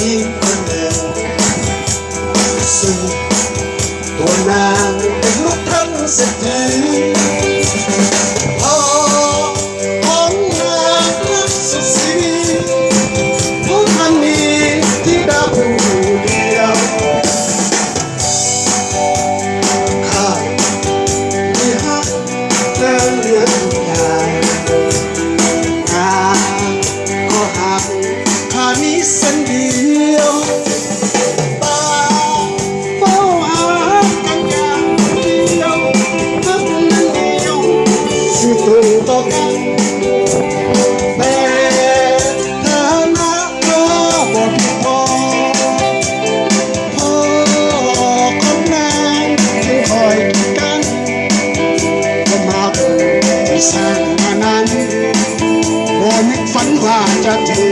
ອີກຄົນໜຶ່ງ ຊຶ່ງຕົວນາງເປັນລູກທ່ານເສດຖີ ພໍ່ຂອງນາງຮັກສຸດຊີວິດ ຜູ້ພັນມີທິດາຜູ້ດຽວ ຂ້າທີ່ຮັກນາງເຫຼືອທຸກຢ່າງ ນາງກໍຮັກ ຂ້າມີເສັ້ນດຽວ ປາກເວົ້າຫາກັນຢ່າງດຽວ ຮັກນັ້ນດຽວ ຊື່ຕົນຕໍ່ກັນ ແຕ່ຖານະກໍບໍ່ພຽງພໍ ພໍ່ຂອງນາງຈຶ່ງຄອຍກີດກັ້ນ ຄວາມຮັກທີ່ສ້າງມານັ້ນ ບໍ່ນຶກຝັນວ່າຈະຖືກ